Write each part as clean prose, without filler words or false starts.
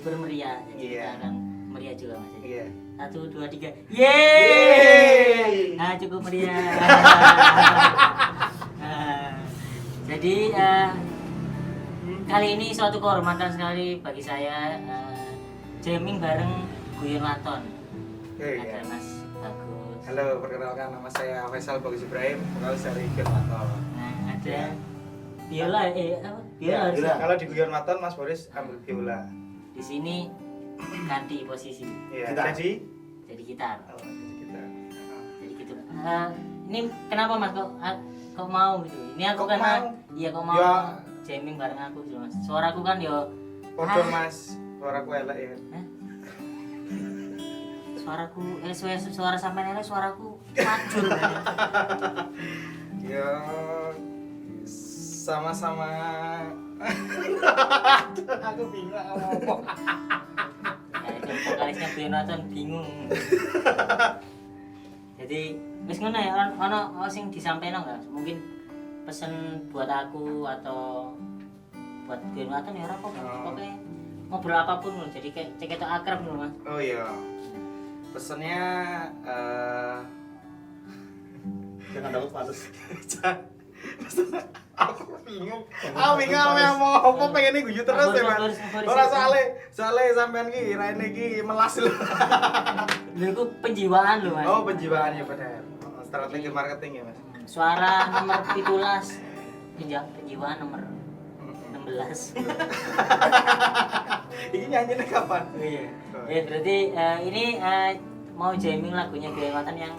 Bermeriah. Jadi Iya. kita akan meriah juga, Mas. Iya. 1, 2, 3. Yeay! Yeay! Nah, cukup meriah. Nah, jadi kali ini suatu kehormatan sekali bagi saya jamming bareng Guyon Waton. Iya. Ada Mas Bagus. Halo, perkenalkan nama saya Faisal Bagus Ibrahim, vokalis dari Guyon Waton. Nah, ada Iya. biola apa? Biola Ya, harusnya. kalau di Guyon Waton Mas Boris ambil biola. Di sini ganti posisi Iya, Gitar. jadi gitar. Oh, jadi kita. Jadi gitu. Ini kenapa Mas kok kok mau gitu? Ini aku Kok karena mau? iya kok mau Ya. jamming bareng aku gitu Mas. Suaraku kan yo Podo Ah. Mas, suaraku elek ya. Hah? Suaraku suara sampean elek, suaraku majur. Ya sama-sama. Aku bingung ngomong. Ya, itu vokalisnya Guyon Waton bingung. Jadi wis ngono ya ono ono sing disampaikan enggak? Mungkin pesen buat aku atau buat Guyon Waton ya ora apa-apa. Oh. Pokoknya ngobrol apapun loh. Jadi kayak ceketok akrab loh, Mas. Oh iya. Pesennya Jangan takut pantas. Aku bingung. Aku bingung aku mau apa pengen guyu terus ya, Mas. Boris, Ora soalé, soalé sampean ki raine ki melas lho. Lho iku penjiwaan lho, Mas. Oh, penjiwaan ya benar. Strategi marketing ya, Mas. Suara nomor 17. Penjiwaan nomor 16. Ini nyanyinya kapan? Iya. Ya berarti ini mau jamming lagunya Guyon Waton yang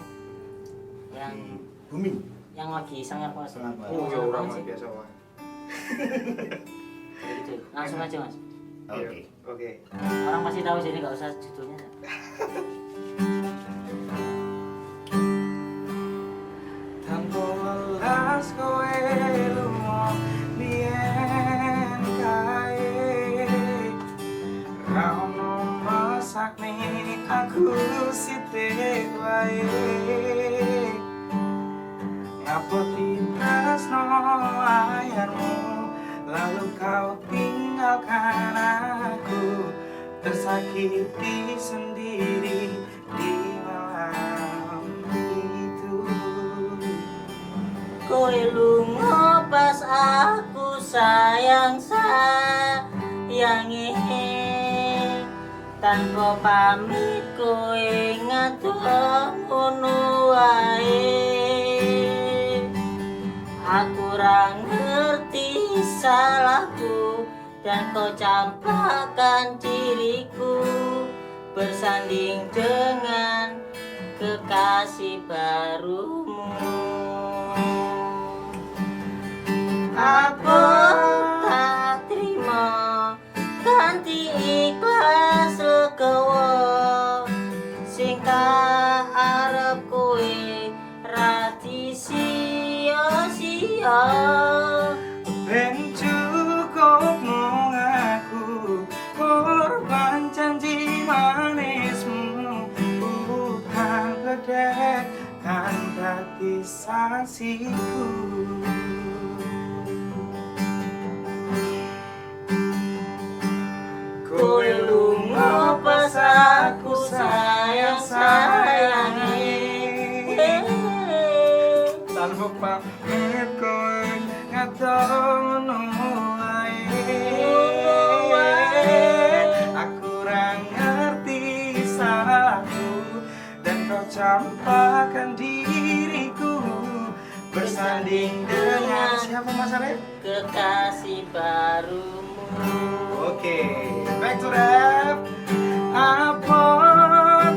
Booming. yang lagi sangar banget. Sangar banget. Oh, ya ora Sangar Mas, sih. biasa wae. Jadi gitu. Langsung aja, Mas. Oke. Iya, Oke. Orang pasti tahu jadi nggak usah judulnya. Tanpa welas kowe lunga biyen kae. Ra ono mesakne aku sithik wae. Ngapoti tresno ayarmu lalu kau tinggalkan aku tersakiti sendiri di malam itu. Kowe lunga pas aku sayang sayange tanpa pamit kowe ngatur ngono wae. Aku ra ngerti salahku dan kau campakkan diriku bersanding dengan kekasih barumu. Aku tak terima ganti ikhlas legowo sing tak arep kowe ra disia-sia. Ben cukup mung aku korban janji manismu bukan bledek kan dadi saksiku. Kowe lunga pas aku sayang sayange. Tanpa pamit kowe ngatur ngono wae. Aku ra ngerti salahku dan kau campakkan diriku bersanding dengan siapa Mas Arif? Kekasih barumu. Oke, back to rap. Apa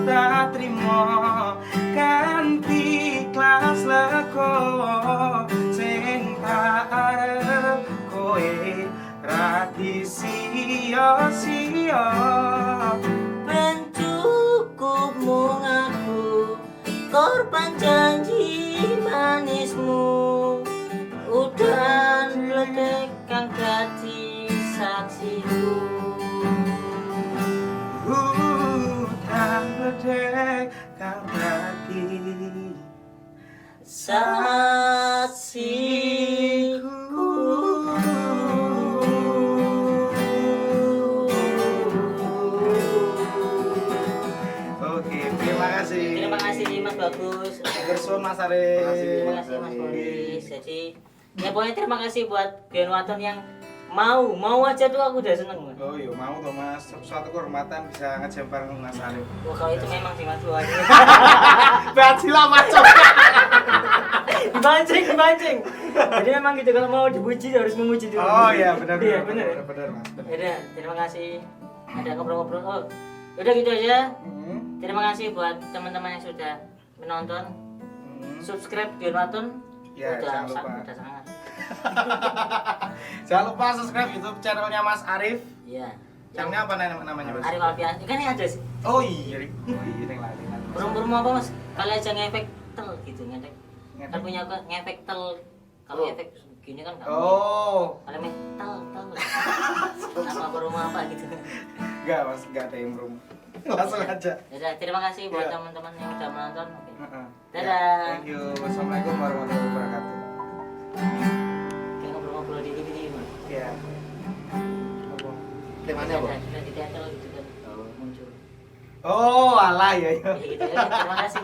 tak terima kanthi ikhlas legowo sing tak arep kowe ra disia-sia. Ben cukup mung aku korban janji manismu udan bledek kang dadi saksiku. Udan bledek kang dadi saksiku. bagus. Matur suwun, Mas Arif. Terima kasih, Mas Boris. Jadi ya pokoknya terima kasih buat Guyon Waton yang mau mau aja tuh aku udah seneng, Mas. Oh iya, mau toh, Mas. Suatu kehormatan bisa ngejam bareng Mas Arif. Wah, kalau itu memang sih, Mas, luar. Bajila macam. Dipancing, dipancing. Jadi memang gitu, kalau mau dipuji harus memuji dulu. Oh iya, benar. Iya, Benar. benar. Benar, benar, Mas. Benar. Udah, terima kasih. Ada ngobrol-ngobrol. Oh, udah gitu aja. Terima kasih buat teman-teman yang sudah menonton. Subscribe Guyon Waton. Ya, udah, jangan lupa. Udah sangat. Jangan lupa subscribe YouTube channelnya Mas Arif. Iya. Channelnya apa namanya, Mas? Arif Alfian. Kan ini ada sih. Oh iya. Oh iya, yang lali lali. Burung-burung apa, Mas? Kali aja ngefek tel gitu, ngefek. Ngefek. Kan punya aku ngefek tel. Kalau ngefek gini kan nggak mungkin. Oh. Kalau ngefek tel tel. Apa promo apa gitu. Enggak, Mas, enggak ada yang promo. Langsung aja. Udah, terima kasih buat teman-teman yang udah menonton. Oke. Heeh. Dadah. Ya, thank you. Wassalamualaikum warahmatullahi wabarakatuh. Kayak ngobrol-ngobrol di TV, Mas. Ya. Apa? Temanya apa? Ada di teater gitu kan. Oh. Muncul. Oh, alah ya ya. Ya gitu ya. Terima kasih.